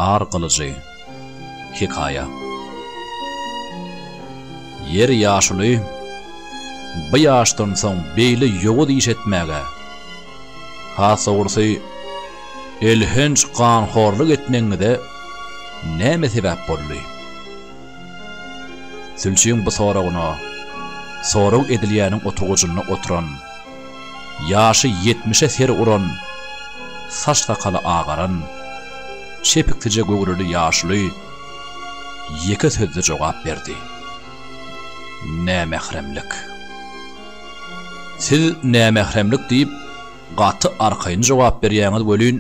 Ar gylyjy. Hekaýa. Ýeri ýaşuly, bu ýaşdan soň beýle ýowuz iş etmäge, has dogrusy, elhenç ganhorluk etmegiňize näme sebäp boldy? Sülçiň bu soragyna sorag edilýäniň oturgyjynda oturan, ýaşy ýetmişe ser uran, saç-sakaly agaran, çepiksije göwreli ýaşuly ýeke sözde jogap berdi, Nämähremlik. Siz nämähremlik diýip, gaty arkaýyn jogap berýäňiz welin,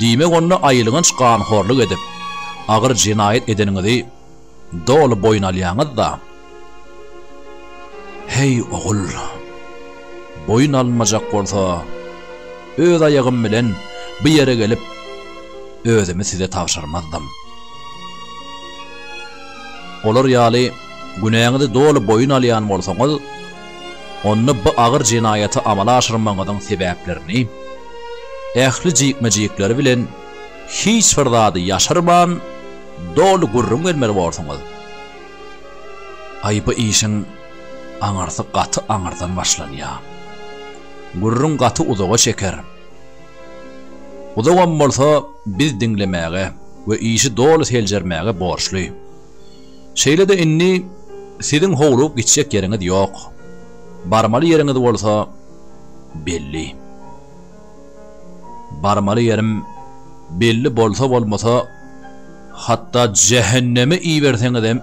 diýmek onda aýylganç ganhorluk edip, agyr jenaýat edeniňizi doly boýun alýaňyz-da? Heý, ogul, boýun alynmajak bolsa, öz aýagym bilen bu ýere gelip, özümi size tabşyrmazdym. Olar ýaly günäňizi doly boýun alýan bolsaňyz, onda bu agyr jenaýaty amala aşyrmagyňyzyň sebäplerini ähli jikme-jikleri bilen hiç bir zady ýaşyrman doly gürrüň bermeli borsuňyz. Aý bu işiň aňyrsy gaty aňyrdan başlanýar. Gürrüň gaty uzaga çeker. Uzagam bolsa biz diňlemäge we işi doly seljermäge borçly. Şeýle-de indi siziň howlugyp gitjek ýeriňiz ýok. Barmaly ýeriňiz bolsa belli. Barmaly ýerim belli bolsa-bolmasa, hatda jähenneme iberseňizem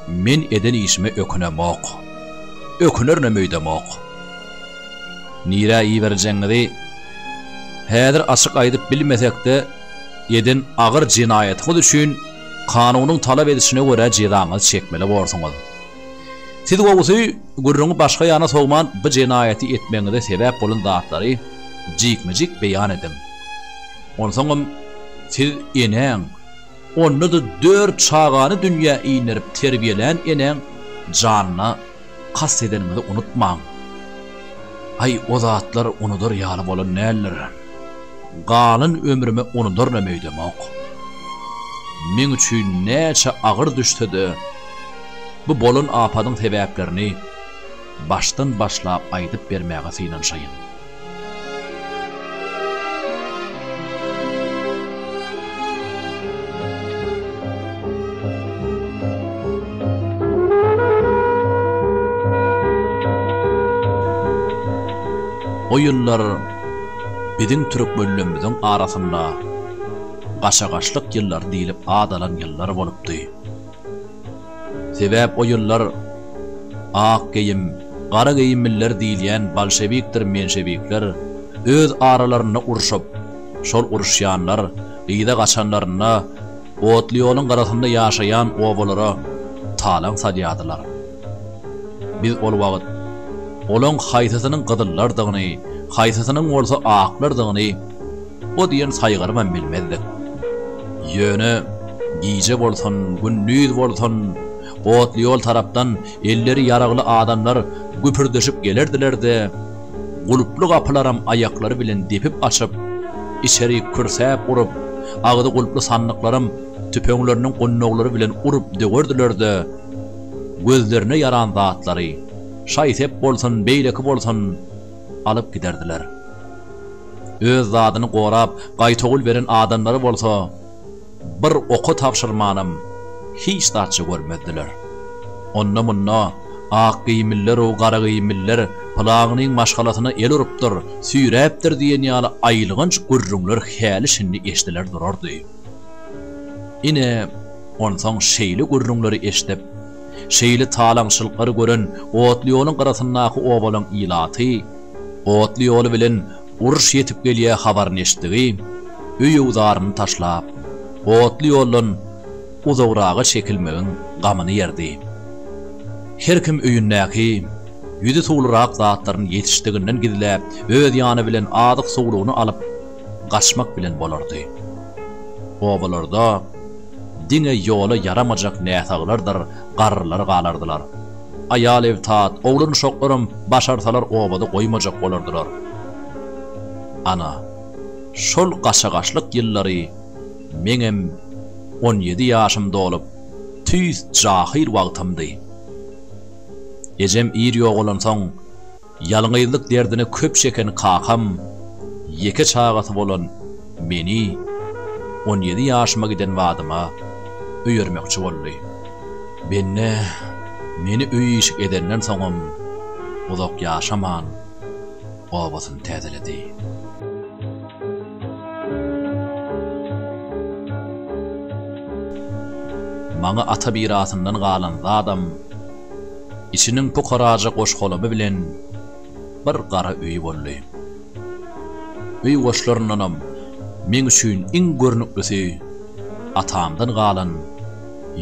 men eden işime ökünemok. Ökünerinem öýdemok. Nirä iberjegiňizi häzir açyk aýdyp bilmesek-de, eden agyr jenaýatyňyz üçin kanunyň talap edişine görä jezaňyzy çekmeli borsuňyz. Siz gowusy gürrüňi başga ýana sowman bu jenaýaty etmegiňize sebäp bolan zatlary jikme-jik beýan ediň. Onsoňam siz enäň, onda-da dört çagany dünýä inderip terbiýelän enäň janyna kast edeniňizi unutmaň. Aý o zatlar unudar ýaly bolan däldir. Galan ömrüme unudarynam öýdemok. Meň üçin näçe agyr düşse-de, bu bolan apadyň sebäplerini başdan başlap aýdyp bermäge synanyşaýyn. O ýyllar biziň türkmenlerimiziň arasynda gaçagaçlyk ýyllary diýlip at alan ýyllar bolupdy. Sebäp o ýyllar ak geýim, gara geýimliler diýilýän bolşewikdir menşewikler öz aralarynda urşup, şol uruşýanlar yza gaçanlarynda otly ýoluň gyrasynda ýaşaýan obalara talaň salýardylar. Biz ol wagt olaň haýsysynyň gyzyllardygyny, haýsysynyň bolsa aklardygyny o diýen saýgarybam bilmezdik. Ýöne gije bolsun, gündiz bolsun, otly ýol tarapdan elleri ýaragly adamlar güpürdeşip gelerdiler-de, gulply gapylaram aýaklary bilen depip açyp, içerik kürsäp urup, agzy gulply sandyklaram tüpeňleriniň gundaglary bilen urup döwerdiler-de, gözlerine ýaran zatlary, şaý-sep bolsun, beýleki bolsun, alyp giderdiler. Öz zadyny gorap, gaýtawul beren adamlary bolsa bir oka tabşyrmanam hiç zatça görmezdiler. Onda-munda ak geýimliler-u gara geýimliler pylaňynyň maşgalasyna el urupdyr, süýräpdir diýen ýaly aýylganç gürrüňler häli-şindi eşdiler durardy. Ine, onsoň şeýle gürrüňleri eşidip, şeýle talaňçylyklary gören otly ýoluň gyrasyndaky obalaň ilaty, Otly ýoly bilen uruş ýetip gelýä habaryny eşitdigi, öý-öwzaryny taşlap, otly ýoldan uzagraga çekilmegiň gamyny ýerdi. Her kim öýündäki ýüzi suwlurak zatlaryny ýetişdiginden gizläp, öz ýany bilen azyk-suwlugyny alyp gaçmak bilen bolardy. Obalarda diňe ýola ýaramajak näsaglardyr garrylar galardylar. Aýal-ebtat, oglan-uşaklaram başarsalar obada goýmajak bolardylar. Ana, şol gaçagaçlyk ýyllary Meňem 17 ýaşym dolup, tüýs jahyl wagtymdy. Ejem ir ýogalansoň, Ýalňyzlyk derdini köp çeken kakam ýeke çagasy bolan meni 17 ýaşyma giden badyma öýermekçi boldy. Bende meni öý-işik edenden soňam uzak ýaşaman obasyny täzeledi. Maňa ata mirasyndan galan zadam Içiniň pukaraja goş-golamy bilen bir gara öýi boldy. Öý goşlaryndanam meň üçin iň görnüklisi atamdan galan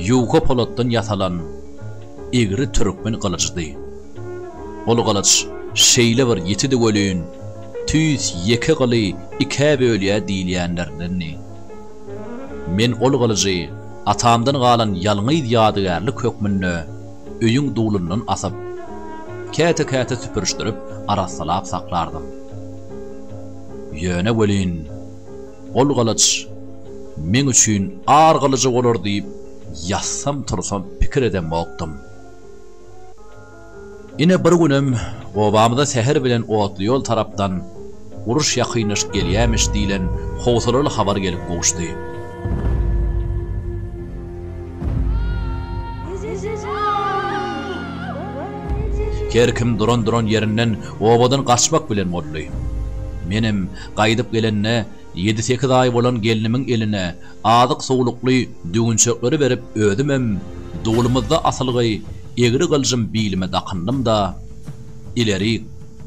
ýuka polatdan ýasalan egri türkmen gylyjydy. Ol gylyç şeýle bir ýitidi welin, tüýs ýeke gyly ikä bölýär diýilýänlerindendi. Men ol gylyjy atamdan galan ýalňyz ýadygärlik hökmünde öýüň dulundan asyp, käte-käte süpürişdirip arassalap saklardym. Ýöne welin, ol gylyç meň üçin ar gylyjy bolar diýip ýatsam-tursam pikir edemokdym. Ine bir günem obamyza säher bilen otly ýol tarapdan uruş ýakynlaşyp gelýämiş diýlen howsalaly habar gelip gowuşdy. Her kim duran-duran ýerinden obadan gaçmak bilen boldy. Menem gaýdyp gelende ýedi-sekiz aý bolan gelnimiň eline azyk-suwlukly düwünçekleri berip özümem dulumyzda asylgy egri gyljym bilime dakyndym-da, ileri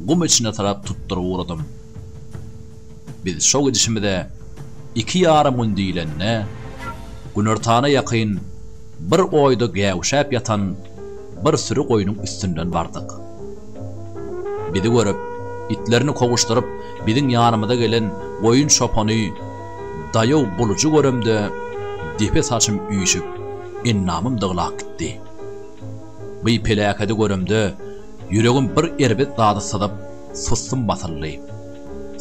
gum içine tarap tutduryp ugradym. Biz şo gidişimize iki ýarym gün diýlende, günortana ýakyn bir oýda gäwüşäp ýatan bir süri goýnuň üstünden bardyk. Bizi görüp, itlerini kowuşdyryp biziň ýanymyza gelen goýun çopany daýaw Bulujy göremde depe saçym üýşüp, endamym dyglap gitdi. By peläkedi göremde, ýüregim bir erbet zady syzyp, sussum basyldy.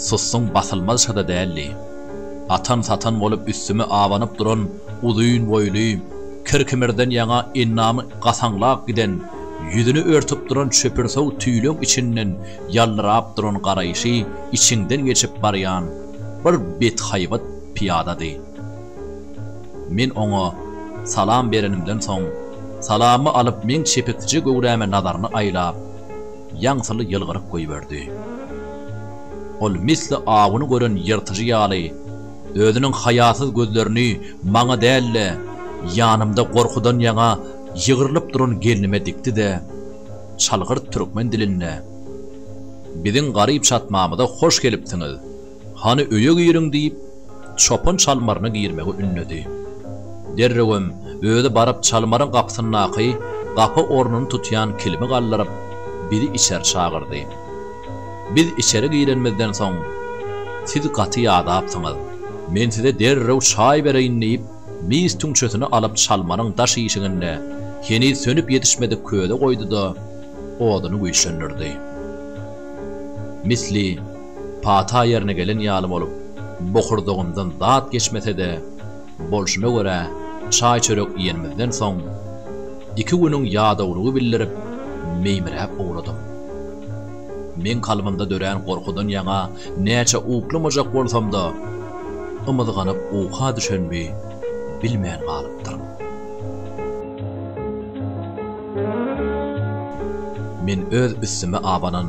Sussuň basylmazça-da däldi. Atan-satan bolup üstüme abanyp duran uzyn boýly, kir-kimirden ýaňa endamy gasaňlap giden, ýüzüni örtüp duran çöpürsow tüýleň içinden ýaldyrap duran garaýşy içiňden geçip barýan bir bethaýbat pyýadady. Men oňa salam berenimden soň, salamymy alyp meň çepiksije göwräme nazaryny aýlap, ýaňsyly ýylgyryp goýberdi. Ol misli awuny gören ýyrtyjy ýaly, özüniň haýasyz gözlerini maňa däl-de, ýanymda gorkudan ýaňa ýygrylyp duran gelnime dikdi-de, çalgyrt türkmen dilinde, Biziň garyp çatmamyza hoş gelipsiňiz! Hany öýe giriň diýip, çopan çalmaryna girmegi ündedi. Derrewem özi baryp çalmaryň gapysyndaky gapy ornuny tutýan kilimi galdyryp, bizi içeri çagyrdy. Biz içeri girenimizden soň, Siz gaty ýadapsyňyz. Men size derrew çaý bereýin diýip, mis tüňçesini alyp çalmaryň daş işiginde heniz sönüp ýetişmedik köze goýdy-da, oduny güýçlendirdi. Misli pata ýerine gelen ýaly bolup, bokurdagymdan zat geçmese-de, bolşuna görä çaý-çörek iýenimizden soň, iki günüň ýadawlygy bildirip, meýmiräp ugradym. Meň kalbymda dörän gorkudan ýaňa näçe uklamajak bolsam-da, ymyzganyp uka düşenimi bilmän galypdyryn. Men öz üstüme abanan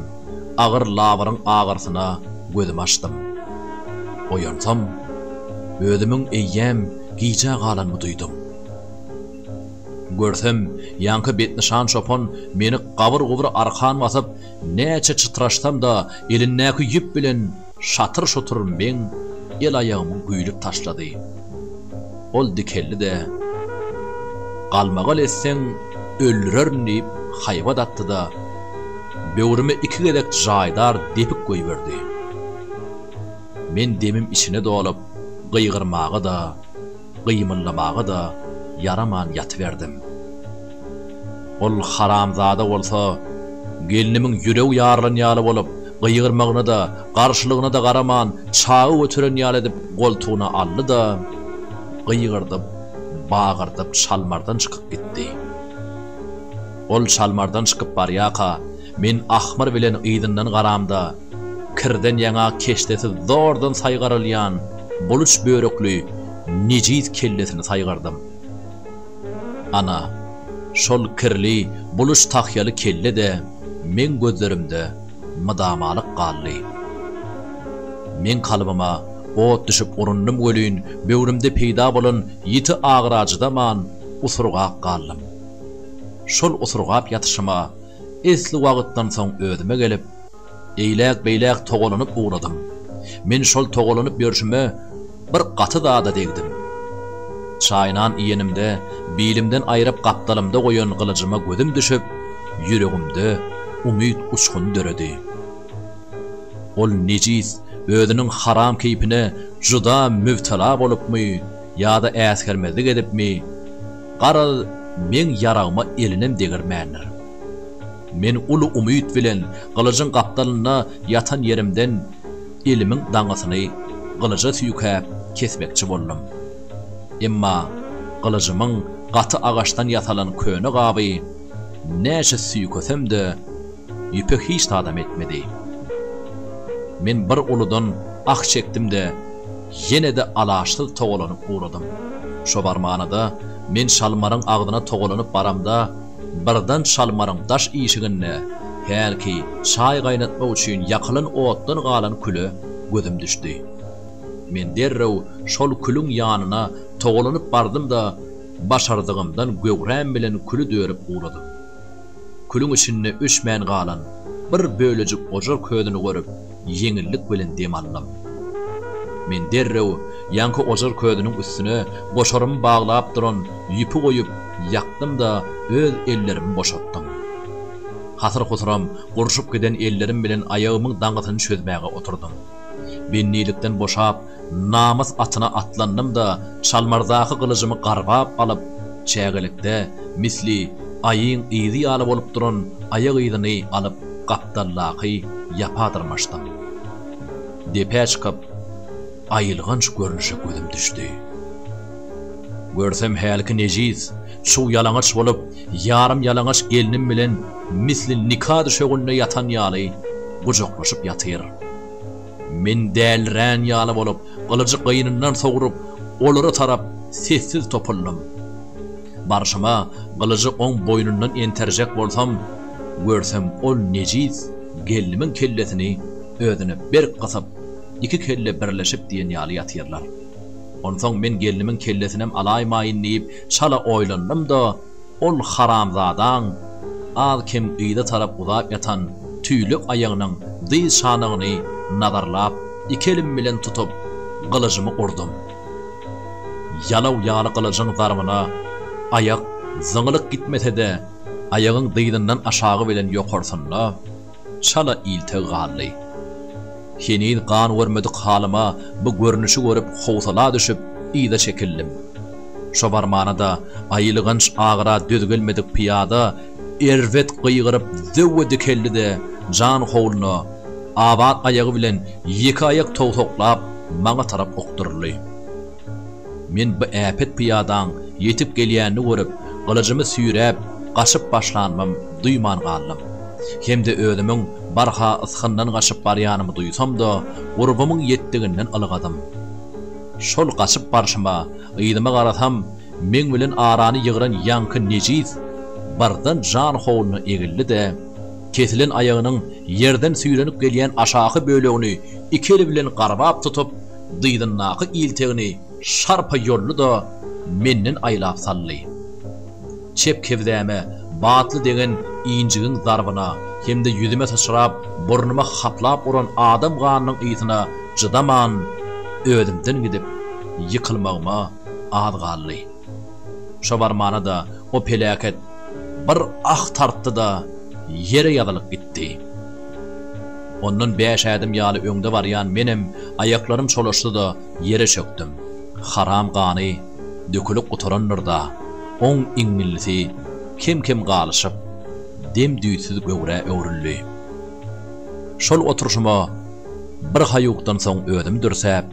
agyr labyryň agyrsyna gözümi açdym. Oýansam, özümiň eýýäm gijä galanymy duýdum. Görsem, ýaňky betnyşan çopan meni gabyr-gubur arkan basyp, näçe çytraşsam-da, elindäki ýüp bilen şatyr-şutur meň el-aýagymy güýlüp taşlady. Ol dikeldi-de, Galmagal etseň, öldürerin diýip haýbat atdy-da, böwrüme iki gezek jaýdar depik goýberdi. Men demim içine dolup, gygyrmaga-da, gymyldamaga-da ýaraman ýatyberdim. Ol haramzada bolsa, gelnimiň ýüregi ýarylan ýaly bolup, gygyrmagyna-da, garşylygyna-da garaman, çaga göteren ýaly edip goltugyna aldy-da. gygyrdyp, bagyrdyp çalmardan çykyp gitdi. Ol çalmardan çykyp barýarka, men ahmyr bilen yzyndan garamda, kirden ýaňa keşdesi zordan saýgarylýan buluç börükli nejis kellesini saýgardym. Ana, şol kirli buluç tahýaly kelle-de meň gözlerimde mydamalyk galdy. Meň kalbyma ot düşüp urundym welin, böwrümde peýda bolan ýiti agyra çydaman, usurgap galdym. Şol usurgap ýatyşyma esli wagtdan soň özüme gelip, eýläk-beýläk togalanyp ugradym. Men şol togalanyp ýörşüme bir gaty zada degdim. Çaý-nan iýenimde bilimden aýryp gapdalymda goýan gylyjyma gözüm düşüp, ýüregimde umyt uçguny döredi. Ol nejis özüniň haram keýpine juda mübtela bolupmy ýa-da äsgermezlik edipmi, garaz, meň ýaragyma elinem degirmändir. Men uly umyt bilen gylyjyň gapdalynda ýatan ýerimden elimiň daňysyny gylyja süýkäp kesmekçi boldum. Emma gylyjymyň gaty agaçdan ýasalan köne gaby näçe süýkesem-de, ýüpe hiç zadam etmedi. Men bir uludan ah çekdim-de, ýene-de alaçsyz togalanyp ugradym. Şo barmana-da men çalmaryň agzyna togalanyp baramda, birden çalmaryň daş işiginde hälki çaý gaýnatmak üçin ýakylan otdan galan küle gözüm düşdi. Men derrew şol külüň ýanyna togalanyp bardym-da, başardygymdan göwräm bilen küli dörüp ugradym. Külüň içinde öçmän galan bir bölejik ojar közüni görüp, ýeňillik bilen dem aldym. Men derrew ýaňky ojar közüniň üstüne goşarymy baglap duran ýüpi goýup, ýakdym-da, öz ellerimi boşatdym. Hasyr-husuram gurşup giden ellerim bilen aýagymyň daňysyny çözmäge oturdym. Bendilikden boşap, namys atyna atlandym-da, çalmardaky gylyjymy garbap alyp, çägelikde, misli, aýyň yzy ýaly bolup duran aýak yzyny alyp gapdaldaky ýapa dyrmaşdym. Depä çykyp, aýylganç görnüşe gözüm düşdi. Görsem hälki nejis, çuw ýalaňaç bolup, ýarym ýalaňaç gelnim bilen misli nika düşeginde ýatan ýaly gujaklaşyp ýatyr. Men dälirän ýaly bolup, gylyjy gynyndan sogrup, olara tarap sessiz topuldym. Barşyma gylyjy oň boýnundan enterjek bolsam, görsem ol nejis gelnimiň kellesini özüne berk gysyp, iki kelle birleşip diýen ýaly ýatyrlar. Onsoň men gelnimiň kellesinem alaýmaýyn diýip çala oýlandym-da, ol haramzadaň az-kem yza tarap uzap ýatan tüýlek aýagynyň dyz çanagyny nazarlap, iki elim bilen tutup, gylyjymy urdum. Ýalaw ýaly gylyjyň zarbyna aýak zyňylyp gitmese-de, aýagyň dyzyndan aşagy bilen ýokarsynda çala ilteg galdy. Heniz gan görmedik halyma bu görnüşi görüp howsala düşüp, yza çekildim. Şo barmana-da aýylganç agyra döz gelmedik pyýada erbet gygyryp zöwwe dikeldi-de, jan howluna, abat aýagy bilen ýeke aýak towsaklap maňa tarap okduryldy. Men bu äpet pyýadaň ýetip gelýänini görüp, gylyjymy süýräp, gaçyp başlanymam duýman galdym. Hem-de özümiň barha ysgyndan gaçyp barýanymy duýsam-da, gurbumyň ýetdiginden ylgadym. Şol gaçyp barşyma, yzyma garasam, meň bilen arany ýygran ýaňky nejis birden jan howluna egildi-de, kesilen aýagynyň ýerden süýrenip gelýän aşaky bölegini iki eli bilen garbap tutup, dyzyndaky iltegini şarpa ýoldy-da, menden aýlap saldy. Çep kebzäme batly degen injigiň zarbyna hem-de ýüzüme syçrap, burnuma haplap uran adam ganynyň ysyna çydaman, özümden gidip, ýykylmagyma az galdy. Şo barmana-da o peläket bir ah tartdy-da, ýere ýazylyp gitdi. Ondan bäş ädim ýaly öňde barýan menem aýaklarym çolaşdy-da, ýere çökdüm. Haram gany dökülip gutarandyr-da, oň iňňillisi kem-kem galyşyp, dem-düýtsüz göwrä öwrüldi. Şol oturyşyma birhaýukdan soň özümi dürsäp,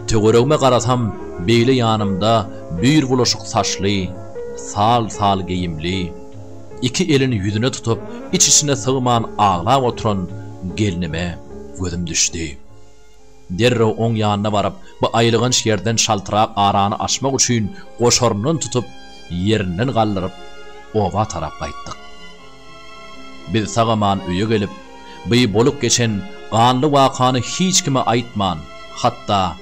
töweregime garasam, beýle ýanymda büýr-bulaşyk saçly, sal-sal geýimli, iki elini ýüzüne tutup, iç-içine sygman aglap oturan gelnime gözüm düşdi. Derrew oň ýanyna baryp, bu aýylganç ýerden çaltrak arany açmak üçin goşaryndan tutup, ýerinden galdyryp, oba tarap gaýtdyk. Biz sag-aman öýe gelip, by bolup geçen ganly wakany hiç kime aýtman, hatda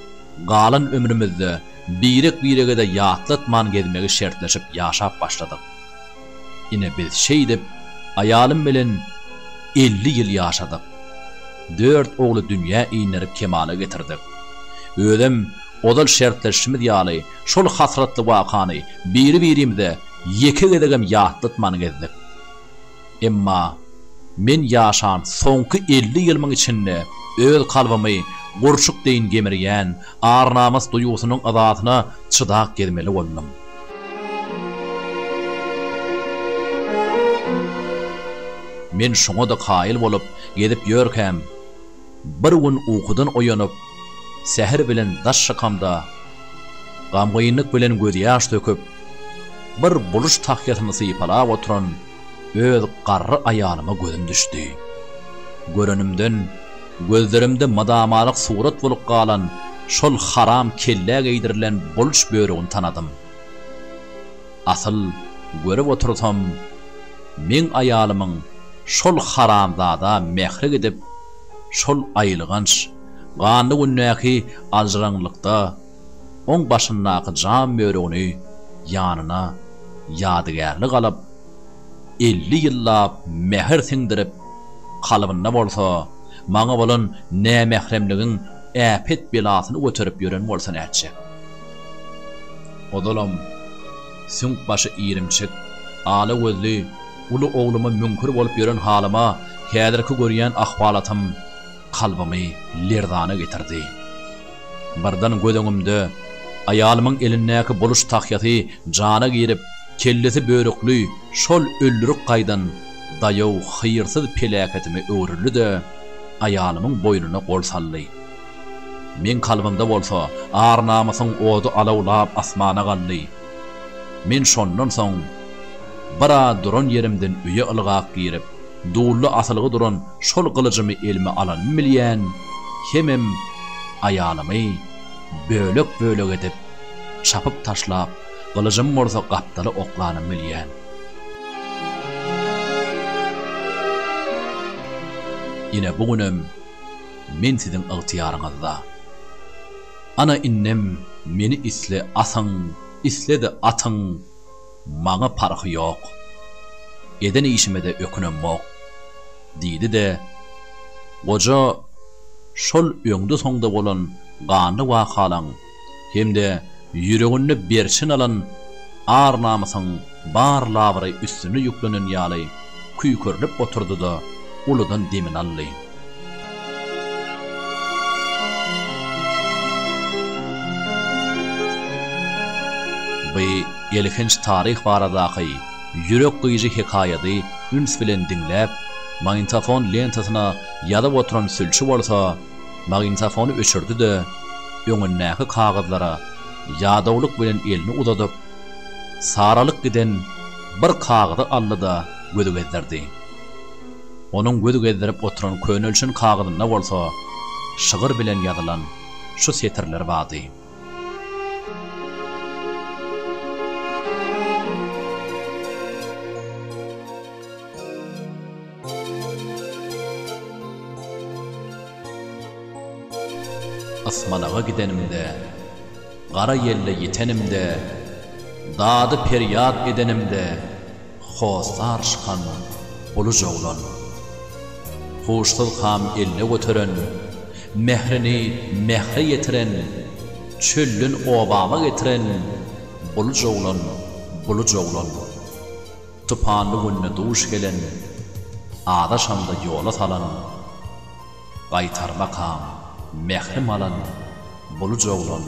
galan ömrümizde birek-birege-de ýatlatman gezmegi şertleşip ýaşap başladyk. Ine biz şeýdip aýalym bilen 50 ýyl ýaşadyk. Dört ogly dünýä inderip kemala getirdik. Özem ozal şertleşişimiz ýaly şol hasratly wakany biri-birimize ýeke gezegem ýatlatman gezdik. Emma men ýaşan soňky 50 ýylymyň içinde öz kalbymy gurçuk deýin gemirýän ar-namys duýgusynyň yzasyna çydap gezmeli boldum. Men şoňa-da kaýyl bolup gezip ýörkäm, bir gün ukudan oýanyp, säher bilen daş çykamda, gamgynlyk bilen gözýaş döküp, bir buluç tahýasyny sypalap oturan öz garry aýalyma gözüm düşdi. Görenimden gözlerimde mydamalyk surat bolup galan şol haram kellä geýdirilen buluç börügini tanadym. Asyl, görüp otursam, meň aýalymyň şol haramzada mähri gidip, şol aýylganç, ganly gündäki aljyraňlykda oň başyndaky jam börügini ýanyna ýadygärlik alyp, 50 ýyllap mähir siňdirip, kalbynda bolsa maňa bolan nämähremligiň äpet belasyny göterip ýören bolsa nätjek? Ozalam süňk başy irimçik, ala gözli uly ogluma müňkür bolup ýören halyma häzirki görýän ahwalatym kalbymy lerzana getirdi. Birden göz öňümde aýalymyň elindäki buluç tahýasy jana girip, kellesi börükli şol öldürip gaýdan daýaw hyrsyz peläketime öwrüldi-de, aýalymyň boýnuna gol saldy. Meň kalbymda bolsa ar-namysyň ody alawlap asmana galdy. Men şondan soň bir-a duran ýerimden öýe ylgap girip, dulda asylgy duran şol gylyjymy elime alanymy bilýän, hemem aýalymy bölek-bölek edip, çapyp taşlap, gylyjymy bolsa gapdala oklanymy bilýän. Ine bu günem men siziň ygtyýaryňyzda. Ana indem meni isle asyň, isle-de atyň, maňa parhy ýok. Eden işime-de ökünemok. Diýdi-de, goja şol öňde-soňda bolan ganly wakalaň hem-de ýüreginde berçin alan ar-namysyň bar labyry üstüne ýüklenen ýaly küýkerilip oturdy-da, uludan demini aldy. Bu elhenç taryh baradaky ýürek gyýyjy hekaýady üns bilen diňläp, magnitofon lentasyna ýazyp oturan sülçi bolsa magnitofony öçürdi-de, öňündäki kagyzlara ýadawlyk bilen elini uzadyp, saralyp giden bir kagyzy aldy-da, göz gezdirdi. Onuň göz gezdirip oturan könelişen kagyzynda bolsa şygyr bilen ýazylan şu setirler bardy. Ysmanaga gidenimde, gara ýelde ýitenimde, dady-perýat edenimde, Hossar çykan buluj oglan. Huşsuzkam elle göteren, Mährini mähre ýetiren, Çölden obama getiren buluj oglan, buluj oglan. Tupanly günde duş gelen, Azaşamda ýola salan, Gaýtarmakam mährim alan buluj oglan,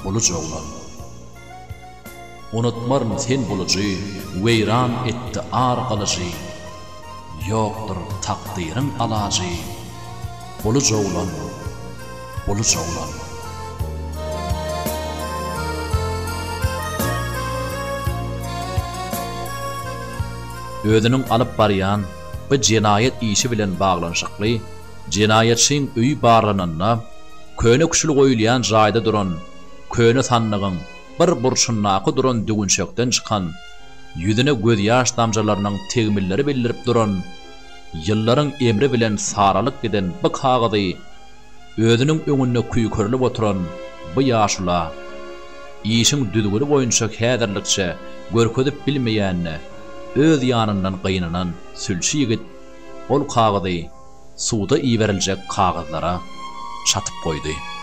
buluj oglan. Unutmaryn sen bulujy, Weýran etdi ar gylyjy. Ýokdur takdyryň alajy, Buluj oglan, buluj oglan. Özüniň alyp barýan bu jenaýat işi bilen baglanyşykly jenaýatçyň öýi barlananda, köne küşül goýulýan jaýda duran köne sandygyň bir burçundaky duran düwünçekden çykan, ýüzüne gözýaş damjalarynyň tegmilleri bildirip duran, ýyllaryň emri bilen saralyp giden bu kagyzy özüniň öňünde küýkerilip oturan bu ýaşula işiň düzgüni boýunça häzirlikçe görkezip bilmeýänine öz ýanyndan gynanan sülçi ýigit ol kagyzy suda iberiljek kagyzlara çatyp goýdy.